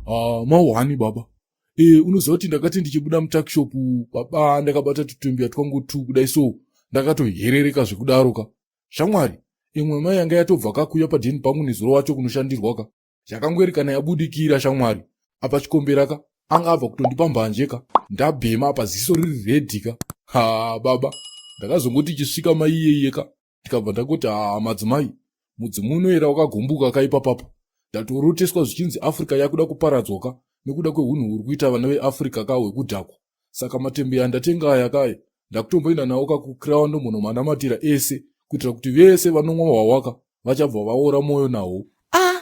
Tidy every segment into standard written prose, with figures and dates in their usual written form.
Ah, mawani baba. Eh, unoziva kuti ndakati ndichibuda mutakishop baba ndakabata tutumbiya twangu tu kudai so ndakatoherereka zvekudaro ka. Shamwari, imwe mai yanga yatobva kakuya padheni pangu nezuro wacho kunoshandirwa ka. Yakangweri kana yabudikira shamwari. Apa chikombera ka anga abva kutondipa mbanje ka. Ndabhema apa ziso riri redhi ka. Ha baba, ndakazongoti ichisvika mai iyeiye ka. Ndikabva ndangoti haa madzimai, mudzimu unoera wakagumbuka ka ipapapa. Ndatoroteswa zvichinzi Africa yakuda kuparadzwa ka nekuda kwehunhu huri kuita vana veAfrica ka hwekudhakwa. Saka matembe andatenga aya kaya ndakutomboenda nawo ka kukrawa ndombonomanamatira ese kuitira kuti vese vanomwa hwahwa ka vachabva vaora mwoyo nahwo. Ah,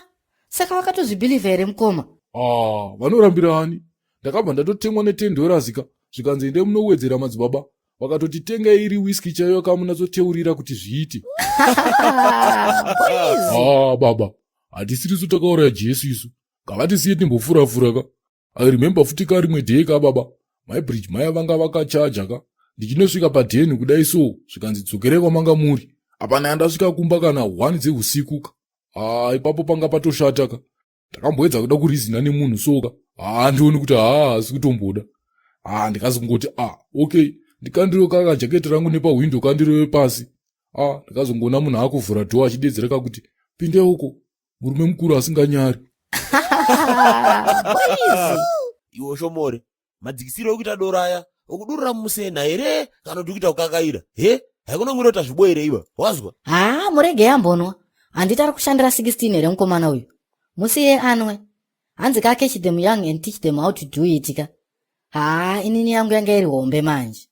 saka vakatozvibhilivha here mukoma? Ah, vanorambira ani? Ndakabva ndatotemwa netendorasi ka zvikanzi endai munowedzera madzibaba vakatoti tengai iri whisky chaiyo kamunatsoteurira kuti zviite. Ah, baba hatisirisu takauraya Jesu isu ngavatisiye timbofurafura ka. I remember futi ka rimwe day ka baba mai bridge maya vanga vakachaja ka ndichinosvika padheni kudai so zvikanzi dzokerei kwamanga muri apa ndasvika kumba kana 1 dzeusiku ka haa ipapo panga patoshata ka ndakamboedza kuda kurizina nemunhu so ka haa ndioni kuti haa hasi kutomboda haa ndikazi kungoti a okay ndikandiro kaka jaketi rangu nepahwindo kandirove pasi a ndakazongoona munhu akuvhura dhoo achidedzera kakuti pinde uko murume mukuru asinganyari. Iwe Shomore, madzikisiro ekuita doro aya okudurura mumusena here kana kuti kuita kukakaira? He? Haikona kumira kuti azvibo here iwe? Wazwa? Haa, murege ambonwa. Handiti ari kushandira 16 here mukomana uyu? Musiye anwe. Hanzi ka catch them young and teach them how to do it ka. Haa, inini yangu yanga iri hombe manje.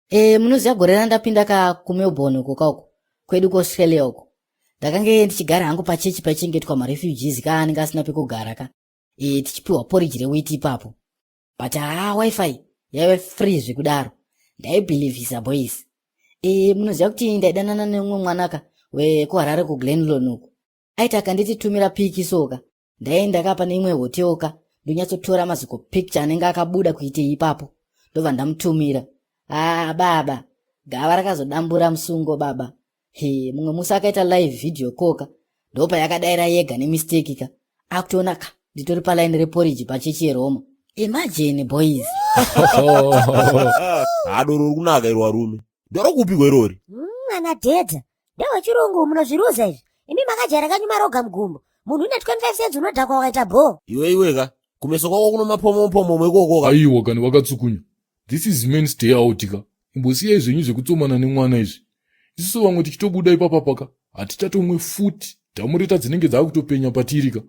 E, munoziva gore randapinda ka kuMelbourne uko kauko kwedu kuAustralia uko ndakange ndichigara hangu pachechi paichengetwa marefugees ka anenge asina pekugara ka e, tichipiwa porridge rewheat ipapo but haa wifi yaive free zvekudaro ndaibhilivhisa boys e, munoziva kuti ndaidanana neumwe mwanaka wekuharare kuglenlon uko aiti akanditi tumira piki soka Ndaenda ka pane imwe hotel ka ndonyatsotora maziko picture anenge akabuda kuitei ipapo ndobva ndamutumira. Ah baba, gava rakazodambura musungo baba. He, mumwe musi akaita live video call ka ndopayakadaira yega nemistake ka akutoona ka nditori paline reporridge pachechi yeRoma. Imagine boys. Haa doro riri kunaka iro varume. Doro kupi kwerori? Mwana dhedha ndewechirungu munozviruza izvi imi makajaira kanyu maroga mugumbo munhu une 25 cents unodhakwa wakaita bhoo Iwe iwe ka kumeso kwako kuno mapomopomo ikoko ka. Aiwa kani vakatsukunya. This is men's day out ka. Imbosiyai zvenyu zvekutsomana nemwana izvi. Isusu vamwe tichitobuda ipapapa ka hatichatomwe futi. Dhamureta dzinenge dzakutopenya patiri ka.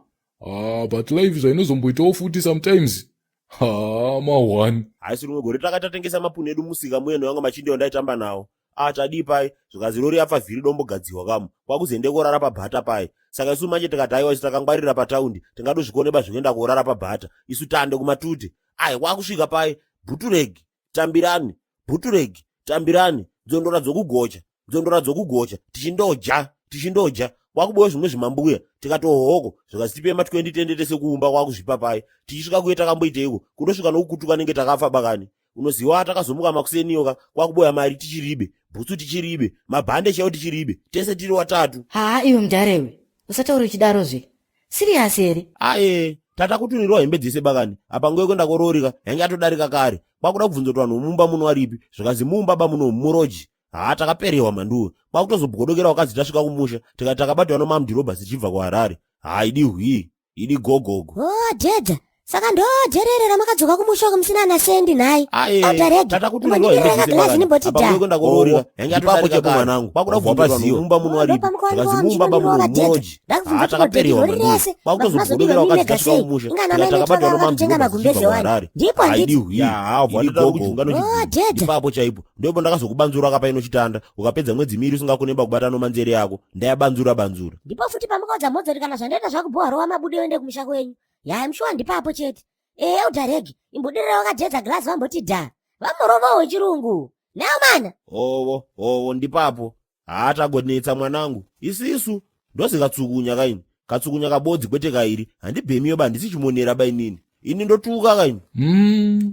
Ah, but life zvainozomboitawo futi sometimes. Haa, ma one. Haisi rimwe gore takaita tengesa mapuni edu musika muye nevamwe machinda andaitamba nawo. Ah, tadii pai? Zvikanzi rori yafa vhiri dombogadziwa kamu. Kwakuzoende korara pabhata pai. Saka isu manje tikati aiwa isu takangwarira pataundi tingadozvikoneba zvekuenda korara pabhata. Isu tande kumatute. Ai, kwakusvika pai? Bhuturegi, tambirani, bhuturegi, tambirani, nzondora dzokugocha, nzondora dzokugocha, tichindoja, tichindoja. Kwakuboya zvimwe zvimambuya, tikati ohoko, zvikanzi tipei ma 20 tende tese kuumba kwakuzvipa pai. Tichisvika kuye takamboiteiko? Kundosvika nokukutuka nenge takafa bakani. Unoziwa takazomuka makuseniyo ka kwakuboya mari tichiribe, bhutsu tichiribe, mabhande chaiwo tichiribe, tese tiri watatu. Haa iwe mudharewe, usataure uchidaro zve. Serious here? Aye, tata kutunirwa hembe dzese bakani. Apa nguva yekuenda kororika yange yatodarika kare. Kwakuda kubvunza kuti vanhu vemumba muno varipi, zvikanzi mumba ba muno muroji. Haa takaperewa mhanduwe. Kwakutozobhodokera wakadzi tasvika kumusha, tikati takabatwa nomamdhirobha tichibva kuHarare. Haa idi hwii. Idi gogogo. Oh, dhedha. Saka ndo dherere ramakadzoka kumusha uko musina ana sendi nhai. Aye, Oda rega. tata kuti unoenda Imbondidirira kaglazi ndimboti Apa dha. kuenda kororika. Yange Ipapo atodarika chaipo kare. mwanangu. Kwakuda Wabva kubvunza vanhu paziva. mumba muno varipi. Ndopamukawanikwa Zvikanzi mumba ba muno muchinondirova dhedha. muroji. Ndakubvunza Haa kuti takaperewa rori mhanduwe. rese. Kwakutozobhodokera Mazodiro wakadzi tasvika sei. kumusha. Inga ana Tikati mai takabatwa netwanga nomamdhirobha vakatenga magumbeze tichibva wani. kuHarare. Ndipo Haa handiti. idi hwii. Ya, haa, Idi watoda gogogo. kujunga Oh, nochibvira. dhedha. Ipapo chaipo. Ndipo ndakazokubanzura kapaino chitanda. Ukapedza mwedzi miiri usingakonemba kubata nomanzere yako. Ndayabanzura banzura. Ndipo futi pamukaudza mhodzi kuti kana zvandoita zvakubhowa rova mabude uende kumusha kwenyu. Ya, I'm sure ndipapo chete. Eh, elder reg, imbodirira wakadhedza glass vamboti dha. Vamorovawo wechirungu. Now mana. Hovo, hovo ndipapo. Haa tagonetsa mwanangu. Isisu ndozi katsukunya kaini. Katsukunya kabodzi kwete kairi. Handibhemiyo ba handisi chimonera ba inini. Ini ndotuka kaini.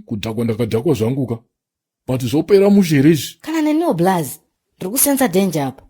Kudhakwa ndakadhakwa zvangu ka. But zvopera mushe here izvi? Kana neniwo blaz, ndiri kusensa danger apa.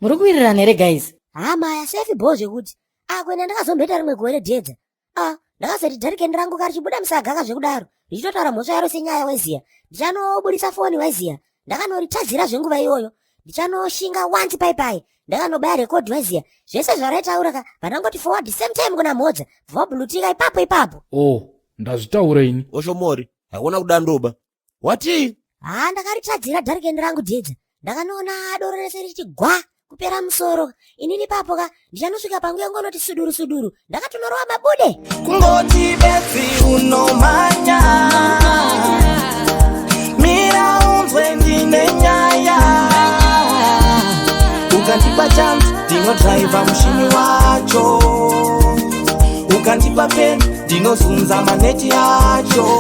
Muri kuwirirana here guys? Haa maya, safe bho zvekuti. Ah, kuenda ndakazomboita rimwe gore dhedza. Ah, Ndakazoti dharikeni rangu karichibuda musaga zvekudaro richitotaura mhosva yaro senyaya weziya. Ndichanobudisa foni weziya. Ndakanoritadzira zvenguva iyoyo. Ndichanoshinga once pai pai. Ndakanobaya record weziya. Zvese zvaraitaura ka vandangoti forward same time kuna Mhodza. Bva ipapo ipapo. Oh, ndazvitaura ini. Oshomori, haikona kudandoba. Watii? Haa ndakaritadzira dharikeni rangu dhedza. Ndakanoona doro rese richiti gwa kupera musoro. Inini papo ka ndichanosvika pangu yangonoti suduru suduru. Ndakatonorova mabude. Kungoti bedzi unomhanya, mira unzwe ndine nyaya. Ukandipa chance ndinodhraivha mushini wacho, ukandipa peni ndinozunza maneti acho.